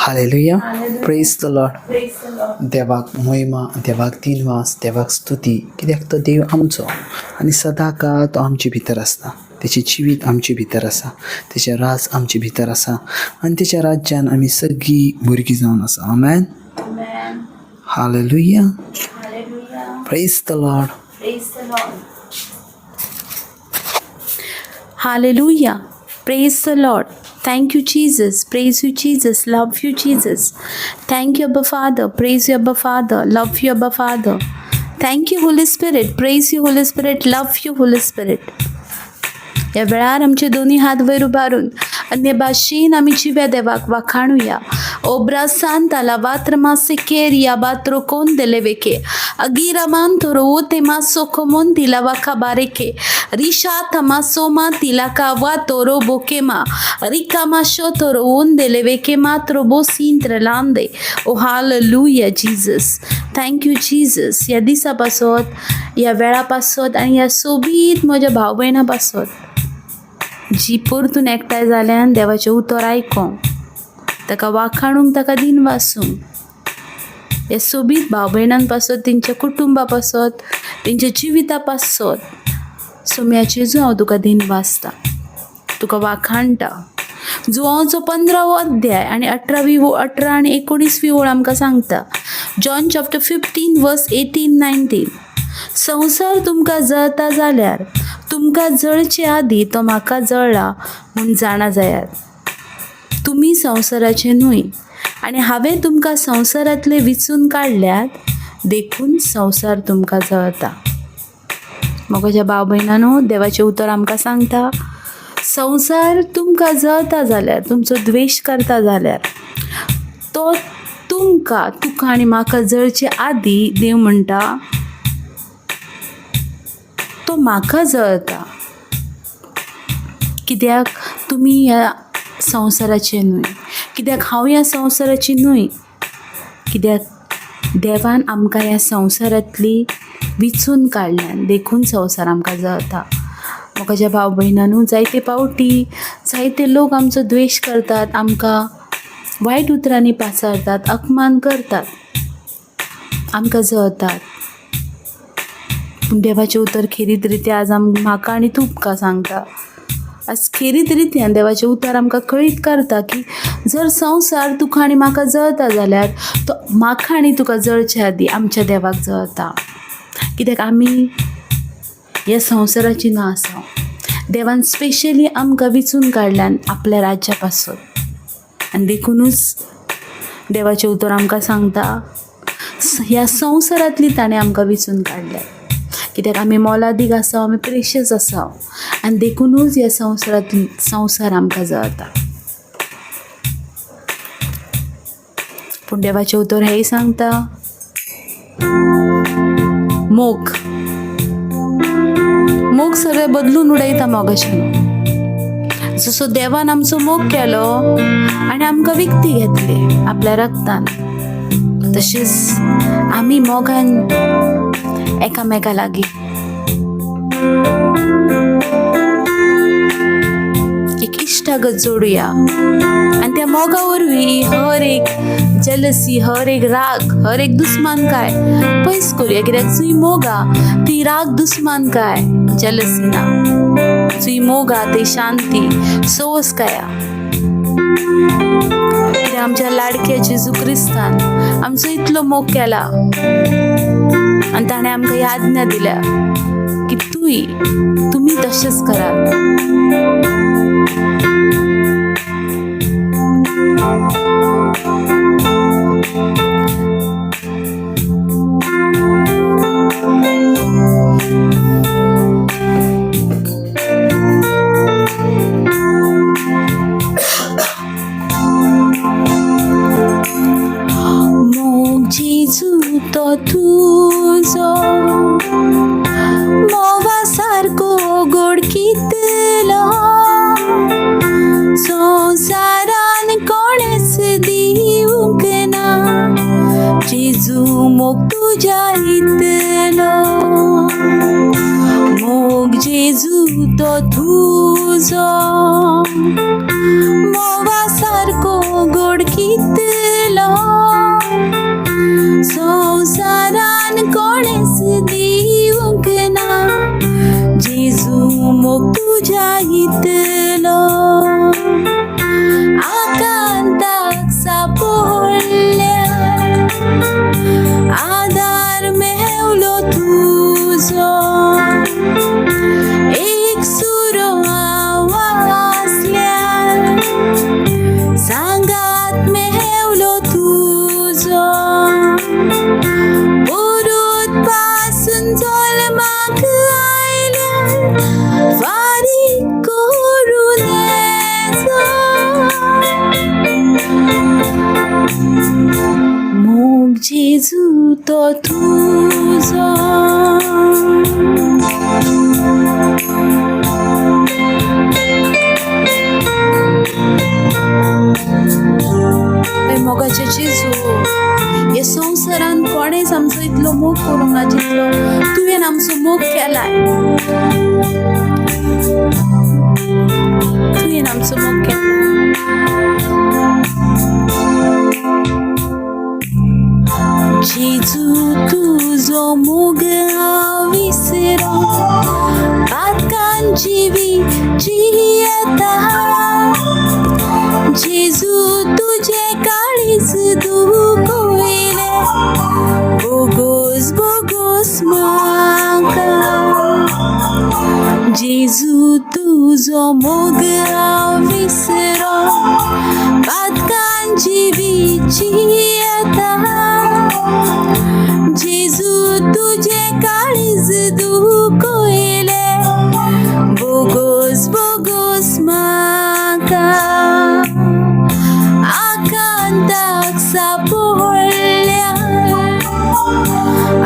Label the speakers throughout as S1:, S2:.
S1: Hallelujah, praise the Lord. देवाक महिमा, देवाक दिनवास, देवाक स्तुती, कित्याक तो देव आमचो आनी सदां काळ तो आमचे भितर आसता. तेचें जिवीत आमचे भितर आसा, तेचें राज आमचे भितर आसा आनी तेच्या राज्यान आमी सगळीं भुरगीं जावन आसा. Amen. Hallelujah, praise the Lord.
S2: Hallelujah. Praise the Lord. Thank you, Jesus. Praise you, Jesus. Love you, Jesus. Thank you, Abba Father. Praise you, Abba Father. Love you, Abba Father. Thank you, Holy Spirit. Praise you, Holy Spirit. Love you, Holy Spirit. ह्या वेळार आमचे दोनी हात वयर उबारून अन्य भाशेन आमी जिव्या देवाक वाखाणुया. ओब्रा सांताला वात्र सेकेरिया बात्रो कोन देलेवेके अगिरा मांतोरो ओते मासो कोमोंती लावाका बारेके रिशा तमासो माती लाका वातोरो बोकेमा रिका माशो तोरो ओंदेलेवेके मात्रो बो सिंत्र लांदे. ओ hallelujah Jesus, thank you Jesus. ह्या दिसा पासत, ह्या वेळा पासत आनी ह्या सोबीत म्हज्या भाव भयणां पासत जी परतून एकठांय जाल्यान देवाचें उतर आयकोंक, ताका वाखाणूंक, ताका दिनवासूंक. ह्या सोबीत भाव भयणां पासत, तेंच्या कुटुंबा पासत, तेंच्या जिविता पासत सोम्याचे जेजू हांव तुका दिनवासता, तुका वाखाणटा. जुवांचो 15वो अध्याय आनी 18वी 18 आनी 19वी ओळ आमकां सांगता. जॉन चॅप्टर 15 वर्स 18 19. संवसार तुमकां जळता जाल्यार तुमकां जळचे आदीं तो म्हाका जळ्ळा म्हूण जाणा जायात. तुमी संवसाराचे न्हय आनी हांवें तुमकां संवसारांतले विचून काडल्यात, देखून संवसार तुमकां जळता. म्हज्या भाव भयणांनो, देवाचें उतर आमकां सांगता, संवसार तुमकां जळता जाल्यार, तुमचो द्वेश करता जाल्यार, तो तुमकां, तुका आनी म्हाका जळचे आदीं देव म्हणटा तो म्हाका जळता. कित्याक तुमी ह्या संवसाराचे न्हय, कित्याक हांव ह्या संवसाराची न्हय, कित्याक देवान आमकां ह्या संवसारांतली विचून काडल्यान, देखून संवसार आमकां जळता. म्हज्या भाव भयणांनो, जायते पावटी जायते लोक आमचो द्वेश करतात, आमकां वायट उतरांनी पाचारतात, अपमान करतात, आमकां जळतात. पूण देवाचें उतर खेरीत रित्या आज म्हाका आनी तुमकां सांगता. आज खेरीत रित्यान देवाचें उतर आमकां कळीत करता की जर संवसार तुका आनी म्हाका जळता जाल्यार तो म्हाका आनी तुका जळचे आदीं आमच्या देवाक जळता. कित्याक आमी ह्या संवसाराची ना आसा. देवान स्पेशली आमकां विचून काडल्यान आपल्या राज्या पासत आनी देखुनूच देवाचें उतर आमकां सांगता ह्या संवसारांतली ताणें आमकां विचून काडल्या. कित्याक आमी मोलादीक आसा, आमी प्रेशियस आसा आनी देखुनूच ह्या संवसारांतली संवसार आमकां जळता. पूण देवाचें उतर हेंय सांगता, मोग मोग सगळें बदलून उडयता मोगाच्यान. जसो देवान आमचो मोग केलो आनी आमकां विकती घेतली आपल्या रक्तान, तशेंच आमी मोगान एकामेका लागीं एक इश्टागत जोडुया आनी त्या मोगा वरवीं हर एक जेलसी, हर एक राग, हर एक दुस्मानकाय पयस करुया. कित्याक जुंय मोगा ती राग, दुस्मानकाय, जेलसी ना. जुंय मोगा ती शांती, सोवसकाया. कित्याक आमच्या लाडक्या जेजू क्रिस्तान आमचो इतलो मोग केला आनी ताणें आमकां याज्ञा दिल्या की तुमी तशेंच करात. मोग जेजू तो तुजो मोवा सारको गोड कितलो, संवसारान कोणेच दिवंक ना जेजू मोग तुज्या इतलो. मोग जेजू तो तुजो मोवा सारको गोड कितलो, मोगाचे जेजू, ह्या संवसारान कोणेच आमचो इतलो मोग करूंक ना जितलो तुवें आमचो मोग केलाय. तुवें आमचो मोग केला. जेजू तुजो मोग हांव विसरो पातकान जिवी जियेता. जेजू तुजें काळीज दुखयलें बोगोस बोगोस म्हाका. जेजू तुजो मोग हांव विसरो पातकान जिवी जियेता. जेजू तुजें काळीज दुखयलें बोगोस बोगोस म्हाका. आकांताक सापडल्यार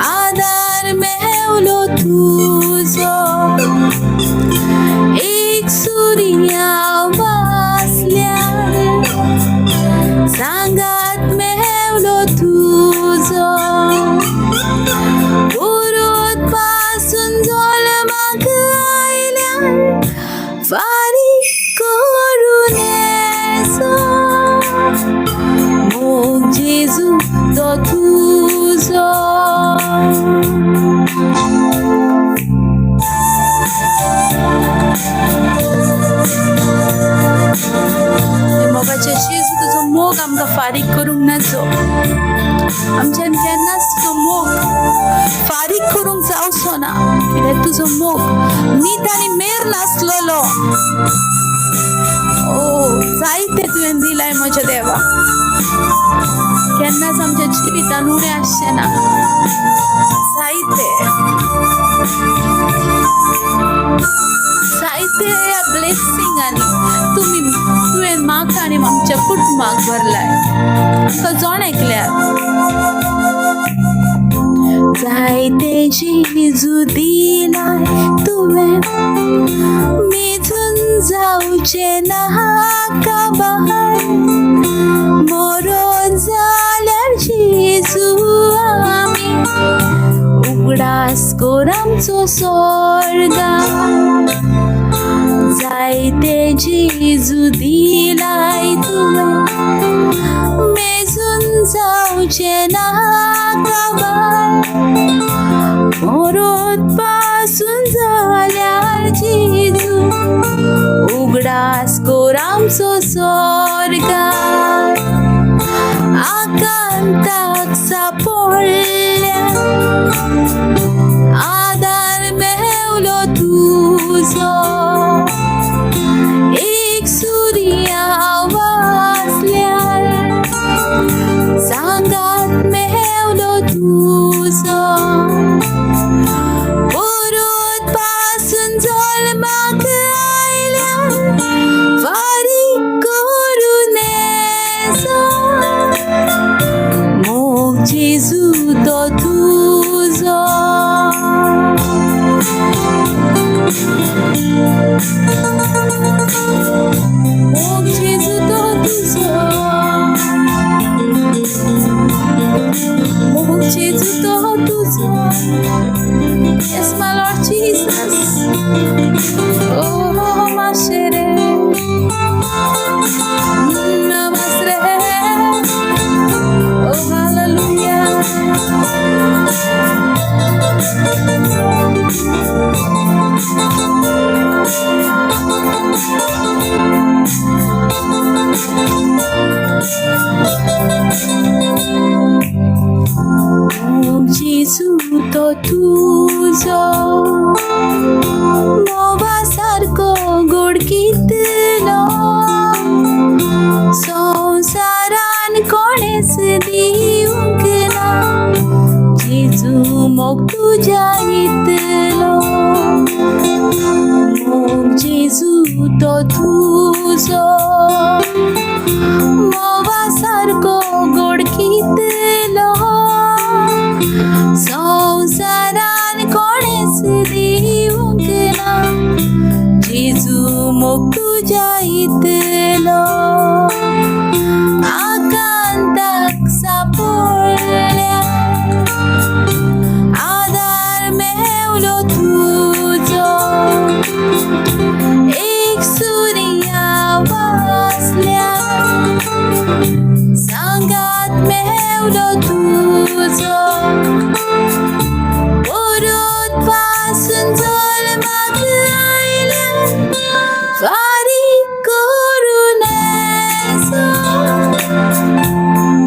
S2: आदार मेवलो तुजो, एक सुर्या वासल्यार सांगात मेवलो तुजो. पुरोत पासून जल्माक आयल्यार फारीक करून येसो मोग जेजू तो तुजो. मोगाचे जेजू तुजो मोग आमकां फारीक करूंक नाचो. आमच्यान केन्नाच तुजो मोग फारीक करूंक जावचो ना, कित्याक तुजो मोग मीत आनी मेर नासलेलो. ओ जायते तुवें दिलाय म्हज्या देवा, केन्नाच आमच्या जिवितान उणें आसचें ना. जायते जायते ह्या ब्लेसिंगांनी तुमी तुवें म्हाका आनी आमच्या कुटुंबाक भरलाय. आमकां जण एकल्याक जायते जेजू दिलाय तुवें, मेजून जावचें ना काबार. मरोन जाल्यार जेजू आमी उगडास कर आमचो स्वर्गा. जायते जेजू दिलाय तुवें, मेजून जावचें ना काबार. मरोत पासून जाल्यार जेजू उगडास कर आमचो स्वर्गा. आकांताक सापडल्यार आदार मेवलो तुजो, एक सुर्या वासल्यार सांगात मेवलो तुजो. परत पासून जल्माक आयल्यार फारीक करून येसो मोग जेजू तो तुजो. मोग जेजू तो तुजो, मोग जेजू तो तुजो. Yes, my Lord Jesus. Oh, mashere. Namaste. Oh, hallelujah. मोग जेजू तो तुजो, मोवा सारको गोड कितलो. संवसारान कोणेच दिवंक ना जेजू मोग तुज्या इतलो. मोग जेजू तो तुजो, मोवा सारको गोड कितलो. संवसारान कोणेच दिवंक ना जेजू मोग तुज्या इतलो. आकांताक सांगात मेवलो तुजो परत पासून जल्माक आयलें फारीक करून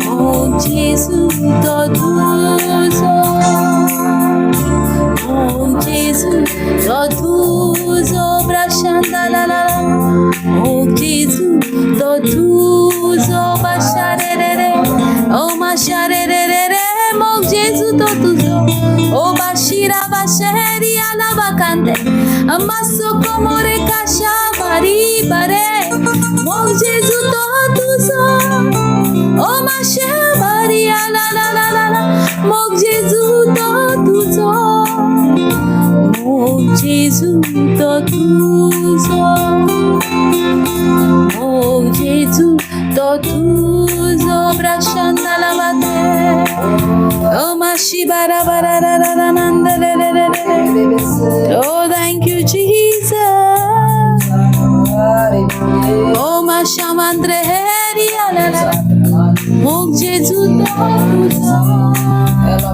S2: मोग जेजू तो तुजो मोग जेजू तो तुजो ब्राशांदा ला ला ला मोग जेजू तो तुजो बाशा रे रे रे ओ माशा रे रे रे रे मोग जेजू तो तुजो ओ बाशिरा बाशेरी आला बाकांते मासो कोमोरे काशा बारी बारे मोग जेजू तो तुजो ओ माशा बारी आला ला ला ला ला मोग जेजू तो तुजो मोग जेजू तो तुजो मोग जेजू तो तुजो ब्राशांदा ला बाते ओ माशी बारा बारा रा रा रा नंद रे रे रे रे. Oh, thank you, Jesus. Oh, mashamandre heri la la. Mog Jesu to tuzo. Oh,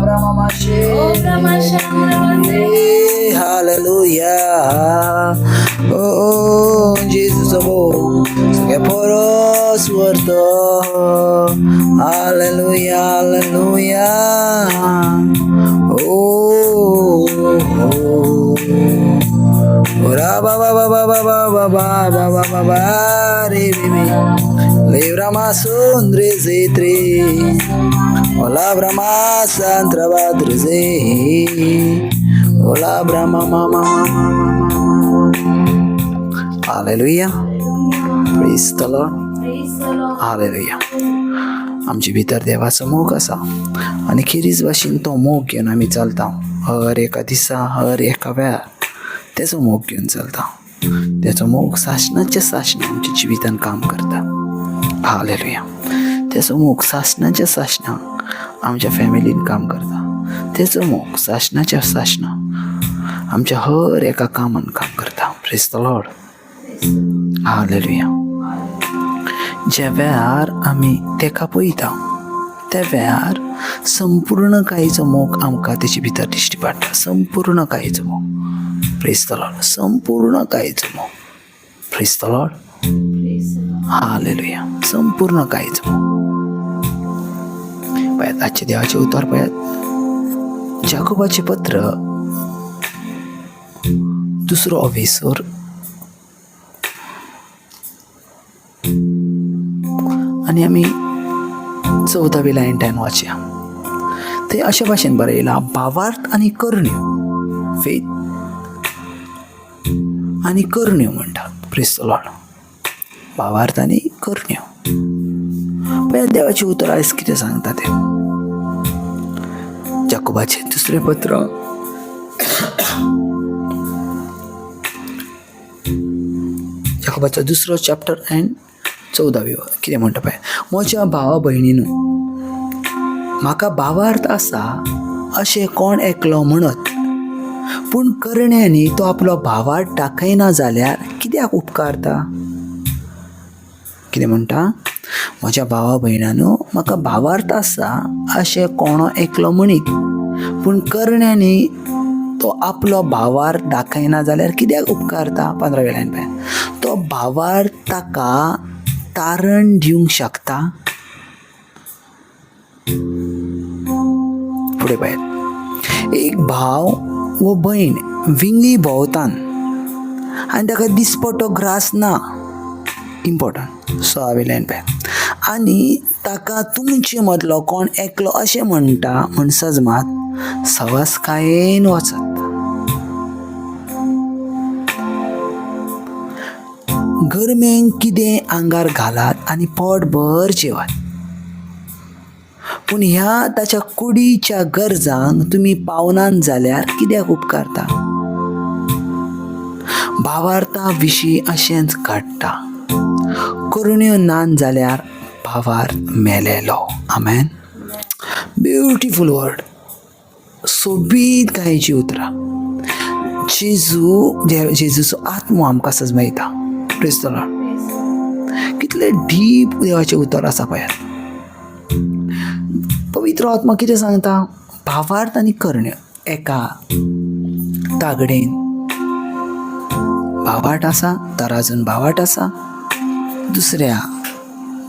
S2: Brahma Shamra
S1: Hallelujah. Oh, Jesus, oh, que por suerto. Hallelujah, hallelujah. Oh, oh. Ora ba ba ba ba ba ba ba ba ba ba ba ba re be be. Libra masundre zetri. Ola Brahma santra badre. Ola Brahma mama mama mama. Hallelujah. Praise the Lord. Hallelujah. आमचे भितर देवाचो मोग आसा आनी खेरीज भाशेन तो मोग घेवन आमी चलता. हर एका दिसा, हर एका वेळार तेचो मोग घेवन चलता. तेचो मोग सासणाचे सासणां आमच्या जिवितान काम करता. हालेलुया. तेचो मोग सासणाच्या सासणां आमच्या फॅमिलीन काम करता. तेचो मोग सासणाच्या सासणां आमच्या हर एका कामान काम करता. Praise the Lord. Hallelujah. ज्या वेळार आमी तेका पळयता त्या वेळार संपूर्ण कायेचो मोग आमकां तेचे भितर दिश्टी पडटा. संपूर्ण कायेचो मोग. Praise the Lord. संपूर्ण कायेचो मोग. Praise the Lord. Hallelujah. संपूर्ण कायेचो मोग. पळयात आजचें देवाचें उतर पळयात. जाकोबाचें पत्र दुसरो अवेसर आनी आमी 14वी लायन टायम वाचया. ते अशे भाशेन बरयलां, भावार्थ आनी करण्यो, फेथ आनी करण्यो म्हणटात. Praise the Lord. भावार्थ आनी करण्यो. पळयात देवाचें उतर आयज कितें सांगता तें. जाकोबाचें दुसरें पत्र जाकोबाचो दुसरो चॅप्टर एंड 14वी कितें म्हणटा पळय. म्हज्या भावा भयणीनू, म्हाका भावार्थ आसा अशें कोण एकलो म्हणत, पूण करण्यांनी तो आपलो भावार्थ दाखयना जाल्यार कित्याक उपकारता? कितें म्हणटा? म्हज्या भावा भयणानू, म्हाका भावार्थ आसा अशें कोण एकलो म्हणीत, पूण करण्यांनी तो आपलो भावार्थ दाखयना जाल्यार कित्याक उपकारता? 15वी लायन पळय. तो भावार्थ ताका तारण दिवंक शकता? फुडें पळयात. एक भाव वो भयण विंगी भोंवतान आनी ताका दिसपटो ग्रास ना. इम्पोर्टंट. 16वी लायन पळयात. आनी ताका तुमचे मदलो कोण एकलो अशें म्हणटा म्हण सजमात सवसकायेन वचत. गरमेक कितें आंगार घालात आनी पोटभर जेवात, पूण ह्या ताच्या कुडीच्या गरजांक तुमी पावनात जाल्यार कित्याक उपकारता? भावार्था विशीं अशेंच घडटा. करण्यो नान जाल्यार भावार्थ मेलेलो. आमेन. Beautiful word. सोबीत गायची उतरां. जेजू, जेजूचो आत्मो आमकां सजमयता. Praise the Lord. कितलो कितलें डीप देवाचें उतर आसा पळयात. पवित्र आत्मा कितें सांगता? भावार्थ आनी करण्यो एका तागडेन. भावार्थ आसा तराजून भावार्थ आसा, दुसऱ्या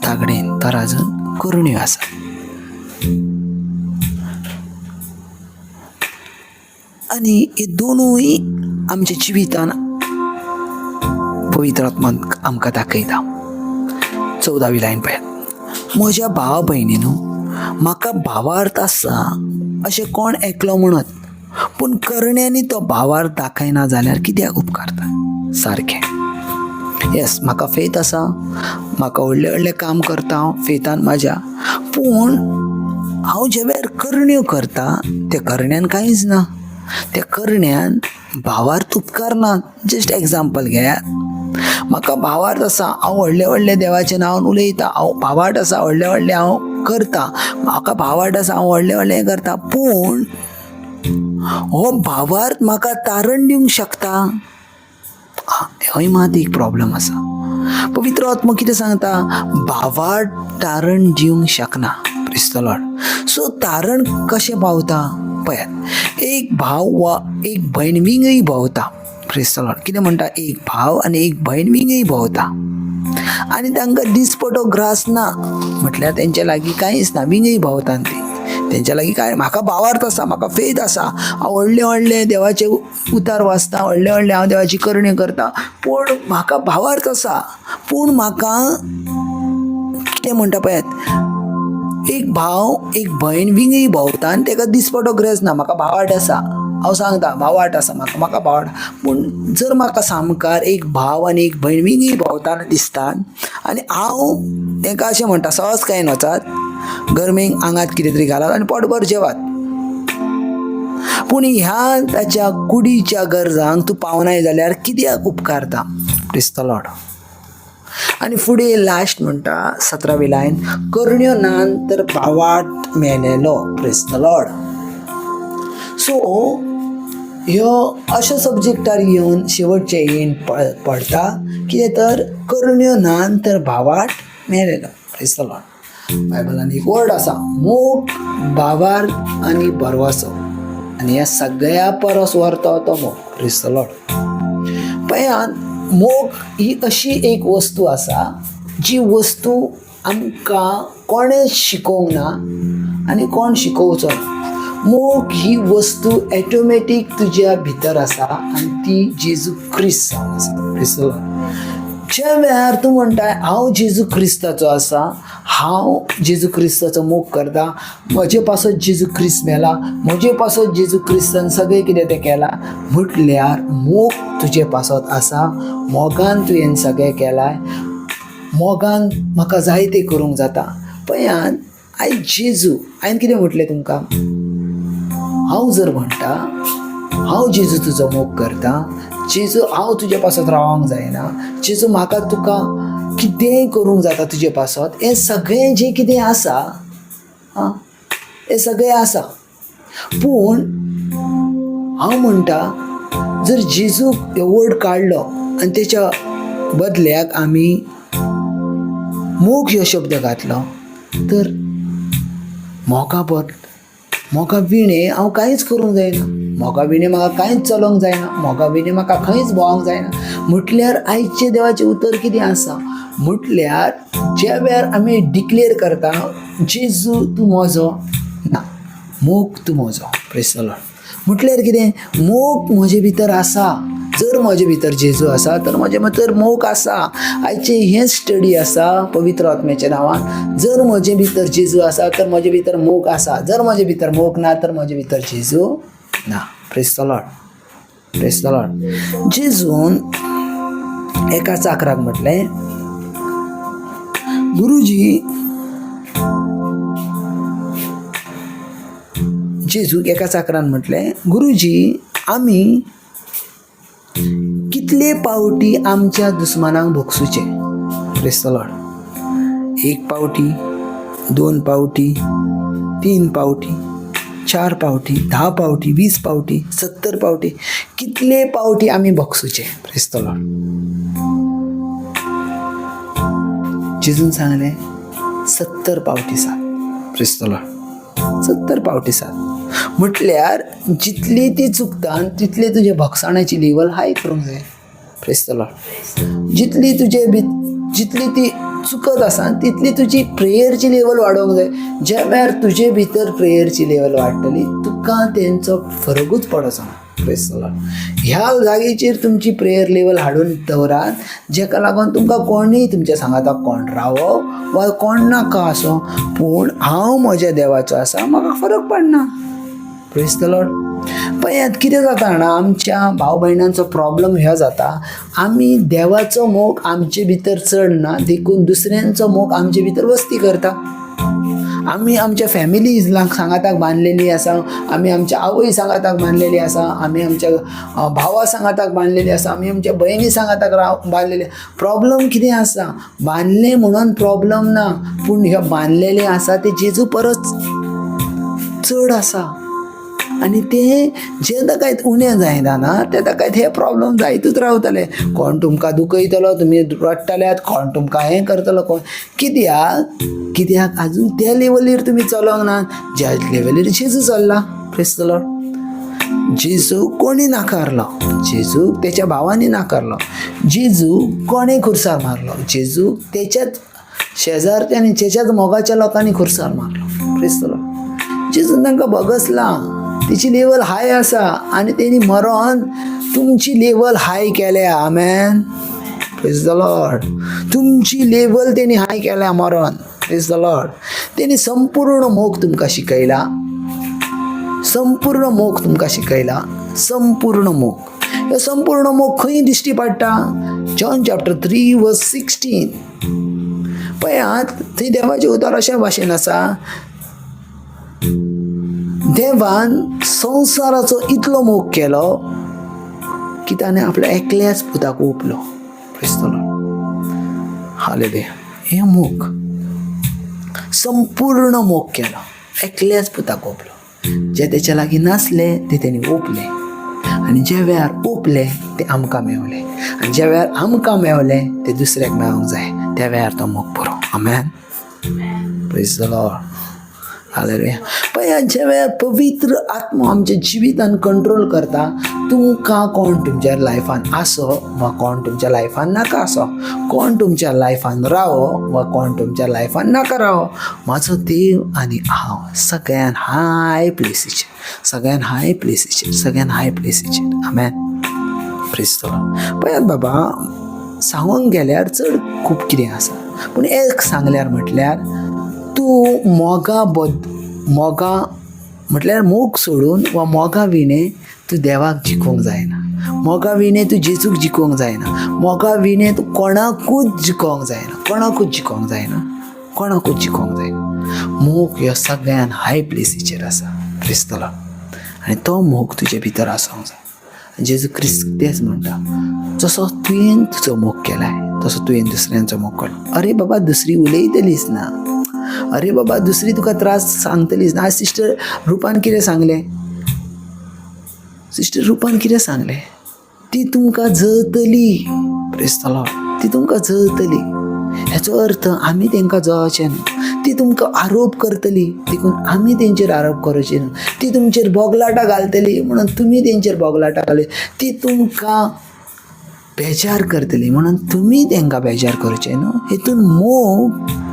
S1: तागडेन तराजून करण्यो आसा. आनी हे दोनूय आमच्या जिवितान पवित्र आत्मान आमकां दाखयता. 14वी लायन पळयात. म्हज्या भावा भयणीनो, म्हाका भावार्थ आसा अशें कोण एकलो म्हणत, पूण करण्यांनी तो भावार्थ दाखयना जाल्यार कित्याक उपकारता? सारकें. येस, म्हाका फेथ आसा, म्हाका व्हडलें व्हडलें काम करता हांव फेथान म्हाज्या, पूण हांव जे वेळार करण्यो करता त्या करण्यान कांयच ना, त्या करण्यान भावार्थ उपकारना. जस्ट एग्जाम्पल घेयात, म्हाका भावार्थ आसा, हांव व्हडलें व्हडलें देवाचें नांवान उलयतां, हांव भावार्थ आसा, व्हडलें व्हडलें हांव करता, म्हाका भावार्थ आसा, हांव व्हडलें व्हडलें करता, पूण हो भावार्थ म्हाका तारण दिवंक शकता? हय, मात एक प्रॉब्लम आसा. पवित्र आत्मा कितें सांगता? भावार्थ तारण दिवंक शकना. Praise the Lord. सो तारण कशें पावता पळयात. एक भाव वा एक भयण विंगय भोंवता. Praise the Lord. कितें म्हणटा? एक भाव आनी एक भयण विंगय भोंवता आनी तांकां दिसपटो ग्रास ना, म्हटल्यार तेंच्या लागीं कांयच ना, विंगय भोंवता ती तेंच्या लागीं कांय. म्हाका भावार्थ आसा, म्हाका फेथ आसा, हांव व्हडलें व्हडलें देवाचें उतार वाचता, व्हडलें व्हडलें हांव देवाची करणी करता, पूण म्हाका भावार्थ आसा, पूण म्हाका कितें म्हणटा पळयात, एक भाव एक भयण विंगय भोंवता आनी ताका दिसपटो ग्रेस ना. म्हाका भावार्थ आसा, हांव सांगता भावार्थ आसा म्हाका, म्हाका भावार्थ, पूण जर म्हाका सामकार एक भाव आनी एक भयण विंगय भोंवतना दिसता आनी हांव तांकां अशें म्हणटा, सहज कांय वचात, गरमेक आंगात कितें तरी घालात आनी पोटभर जेवात, पूण ह्या ताच्या कुडीच्या गरजांक तूं पावनाय जाल्यार कित्याक उपकारता? Praise the Lord. आनी फुडें लास्ट म्हणटा 17वी लायन, करण्यो नान तर भावार्थ मेलेलो. Praise the Lord. सो ह्यो अशा सब्जेक्टार येवन शेवटचे येवन पडटा कितें तर करण्यो नान तर भावार्थ मेलेलो. Praise the Lord. बायबलान एक वर्ड आसा, मोग, भावार्थ आनी भरवसो, आनी ह्या सगळ्या परस व्हरता तो मोग. Praise the Lord. पळयात, मोग ही अशी एक वस्तू आसा जी वस्तू आमकां कोणें शिकोवंक ना आनी कोण शिकोवचो ना. मोग ही वस्तू ऑटोमॅटीक तुज्या भितर आसा आनी ती जेजू क्रिस्त जावन आसा. Praise the Lord. ज्या वेळार तूं म्हणटा हांव जेजू क्रिस्ताचो आसा, हांव जेजू क्रिस्ताचो मोग करता, म्हजे पासत जेजू क्रिस्त मेला, म्हजे पासत जेजू क्रिस्तान सगळें कितें तें केलां, म्हटल्यार मोग तुजे पासत आसा, मोगान तुवें सगळें केलां, मोगान म्हाका जायतें करूंक जाता. पळयात, आयज जेजू हांवें कितें म्हटलें तुमकां, हांव जर म्हणटा हांव जेजू तुजो मोग करता, जेजू हांव तुजे पासत रावंक जायना, जेजू म्हाका तुका कितेंय करूंक जाता तुजे पासत, हें सगळें जें कितें आसा, आं, हें सगळें आसा, पूण हांव म्हणटा जर जेजूक हो वर्ड काडलो आनी तेच्या बदल्याक आमी मोग हो शब्द घातलो तर मोगा मोगा विणें हांव कांयच करूंक जायना, मोगा विणें म्हाका कांयच चलोवंक जायना, मोगा विणें म्हाका खंयच भोंवंक जायना. म्हटल्यार आयचें देवाचें उतर कितें आसा म्हटल्यार ज्या वेळार आमी डिक्लेर करता जेजू तूं म्हजो ना, मोग तूं म्हजो. Praise the Lord. म्हटल्यार कितें, मोग म्हजे भितर आसा, जर म्हजे भितर जेजू आसा तर म्हजे भितर मोग आसा. आयचें हें स्टडी आसा पवित्र आत्म्याच्या नांवान, जर म्हजे भितर जेजू आसा तर म्हजे भितर मोग आसा, जर म्हजे भितर मोग ना तर म्हजे भितर जेजू ना. Praise the Lord. Praise the Lord. जेजून एका चाकराक म्हटलें, गुरुजी, जेजूक एका चाकरान म्हटलें, गुरुजी, आमी कितले पावटी आमच्या दुस्मानांक भोगसुचें? Praise the Lord. एक पावटी, 2 पावटी, 3 पावटी, 4 पावटी, 10 पावटी, 20 पावटी, 70 पावटी, कितले पावटी आमी भोगसुचें? Praise the Lord. जेजून सांगलें 70 पावटी 7. प्रेज the Lord. 70 पावटी 7 म्हटल्यार जितली ती चुकता तितली तुजे भोगसाणाची लेवल हाय करूंक जाय. Praise the Lord. जितली तुजे जितली ती चुकत आसा तितली तुजी प्रेयरची लेवल वाडोवंक जाय. ज्या वेळार तुजे भितर प्रेयरची लेवल वाडटली तुका तेंचो फरकूच पडचो ना. Praise the Lord. ह्या जागेचेर तुमची प्रेयर लेवल हाडून दवरात, जेका लागून तुमकां कोणूय तुमच्या सांगाताक कोण रावो वा कोण नाका आसूं, पूण हांव म्हज्या देवाचो आसा, म्हाका फरक पडना. Praise the Lord. पळयात कितें जाता जाणा, आमच्या भाव भयणांचो प्रॉब्लम ह्यो जाता, आमी देवाचो मोग आमचे भितर चड ना, देखून दुसऱ्यांचो मोग आमचे भितर वस्ती करता. आमी आमच्या फॅमिलीज सांगाताक बांदलेली आसा, आमी आमच्या आवय सांगाताक बांदलेली आसा, आमी आमच्या भावा सांगाताक बांदलेली आसा, आमी आमच्या भयणी सांगाताक बांदलेली. प्रॉब्लम कितें आसा, बांदलें म्हणून प्रॉब्लम ना, पूण ह्यो बांदलेलें आसा ते जेजू परस चड आसा आनी ते जे ताका उणें जायना ना ते ताका हे प्रॉब्लम जायतूच रावतले. कोण तुमकां दुखयतलो, तुमी रडटल्यात, कोण तुमकां हें करतलो, कोण कित्याक कित्याक आजून त्या लेवलीर तुमी चलोंक ना ज्या लेवलीर जेजू चल्ला. Praise the Lord. जेजू कोणी नाकारलो, जेजूक तेच्या भावांनी नाकारलो, जेजू कोणें खुर्सार मारलो, जेजूक तेच्याच शेजारच्यांनी तेच्याच मोगाच्या लोकांनी खुर्सार मारलो. Praise the Lord. जेजून तांकां भगसला, तिची लेवल हाय आसा आनी तेणी मरोन तुमची लेवल हाय केल्या. आमेन. Praise the Lord. तुमची लेवल तेणी हाय केल्या मरोन. Praise the Lord. तेणी संपूर्ण मोग तुमकां शिकयला, संपूर्ण मोग तुमकां शिकयला, संपूर्ण मोग. हे संपूर्ण मोग खंय दिश्टी पडटा? John chapter 3 verse 16. पळयात थंय देवाचें उतर अशा भाशेन आसा, देवान संवसाराचो इतलो मोग केलो की ताणें आपल्या एकल्याच पुताक ओंपलो. Praise the Lord. Hallelujah. हे मोग, संपूर्ण मोग केलो, एकल्याच पुताक ओंपलो. जे तेच्या लागीं नासले ते तेणी ओंपले आनी ज्या वेळार ओंपले ते आमकां मेवले आनी ज्या वेळार आमकां मेवले ते दुसऱ्याक मेळोंक जाय, त्या वेळार तो मोग पुरो. आमेन. Praise the Lord. Hallelujah. पळयात ज्या वेळार पवित्र आत्मो आमच्या जिवितान कंट्रोल करता, तुमकां कोण तुमच्या लायफान आसो वा कोण तुमच्या लायफान नाका आसो, कोण तुमच्या लायफान रावो वा कोण तुमच्या लायफान नाका रावो, म्हाजो देव आनी हांव सगळ्यान हाय प्लेसीचेर, सगळ्यान हाय प्लेसीचेर, सगळ्यान हाय प्लेसीचेर. आमेन. Praise the Lord. पळयात बाबा, सांगूंक गेल्यार चड खूब कितें आसा, पूण एक सांगल्यार म्हटल्यार तूं मोगा मोगा म्हटल्यार मोग सोडून वा मोगा विणें तूं देवाक जिखोवंक जायना, मोगा विणें तूं जेजूक जिखोवंक जायना, मोगा विणें तूं कोणाकूच जिखोवंक जायना, कोणाकूच जिखोवंक जायना, कोणाकूच जिखोवंक जायना. मोग ह्यो सगळ्यान हाय प्लेसीचेर आसा. Praise the Lord. आनी तो मोग तुजे भितर आसूंक जाय. जेजू क्रिस्त तेच म्हणटा, जसो तुवें तुजो मोग केलाय तसो तुवें दुसऱ्यांचो मोग केलो. अरे बाबा, दुसरी उलयतलीच ना, अरे बाबा दुसरी तुका त्रास सांगतलीच ना. आज सिस्टर रुपान कितें सांगलें, सिस्टर रुपान कितें सांगलें, ती तुमकां जळतली. Praise the Lord. ती तुमकां जळतली. हेचो अर्थ आमी तेंकां जळचें न्हू. ती तुमकां आरोप करतली, देखून आमी तेंचेर आरोप करचे न्हू. ती तुमचेर बोगलाटां घालतली म्हणून तुमी तेंचेर बोगलाटां घाली. ती तुमकां बेजार करतली म्हणून तुमी तेंकां बेजार करचें न्हू. हितून मोग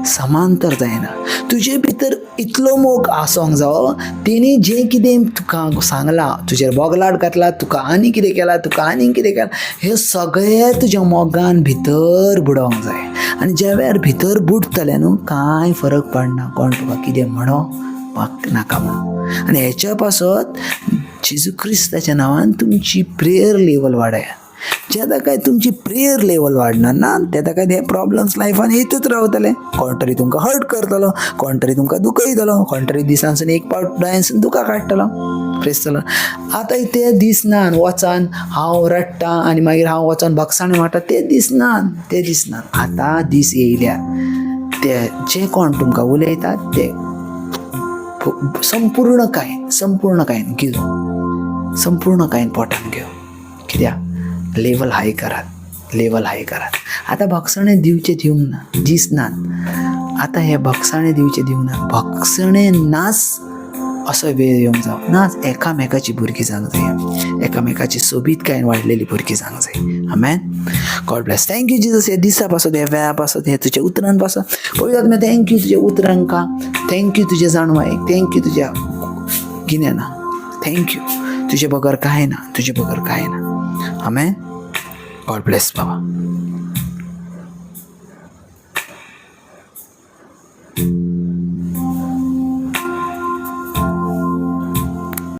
S1: समांतर जायना. तुजे भितर इतलो मोग आसोंक जावो, तेणी जें कितें तुका सांगलां, तुजेर बोगलाट घातला, तुका आनी कितें केलां, तुका आनी कितें केलां, हें सगळें तुज्या मोगान भितर बुडोवंक जाय. आनी ज्या वेळार भितर बुडटलें न्हू, कांय फरक पडना कोण तुका कितें म्हणो वा नाका म्हणो. आनी हेच्या पासत जेजू क्रिस्ताच्या नांवान तुमची प्रेयर लेवल वाडयात. जेन्ना काय तुमची प्रेयर लेवल वाडना ना, तेन्ना काय हे प्रॉब्लम्स लायफान येतूच रावतले. कोण तरी तुमकां हर्ट करतलो, कोण तरी तुमकां दुखयतलो, कोण तरी दिसांसून एक पावट दोळ्यांसून दुकां काडटलो. Praise the Lord. आतां ते दीस ना वचान हांव रडटा आनी मागीर हांव वचोन भगसाण मारता, ते दीस ना, ते दीस ना. आतां दीस येयल्या ते जे कोण तुमकां उलयतात ते संपूर्ण काय, संपूर्ण कायन घेव, संपूर्ण कायन पोटान घेव. कित्याक लेवल हाय करात. लेवल हाय करात. आतां भोगसणें दिवचें दिवंक ना, दीस नात. आतां हे भोगसणें दिवचें दिवंक ना, भोगसणें नाच असो वेळ येवंक जावं नाच. एकामेकाची भुरगीं जावंक जाय, एकामेकाची सोबीतकायेन वाडलेली भुरगीं जावंक जाय. आमेन. God bless. Thank you Jesus, ह्या दिसा पासत, ह्या वेळा पासत, हे तुज्या उतरान पासत. पवित्र आत्म्या, thank you तुज्या उतरांका, thank you तुज्या जाणवायेक, thank you तुज्या गिन्याना, thank you. तुजे बगर कांय ना, तुजे बगर कांय ना. आमेन. गॉड ब्लेस बाबा.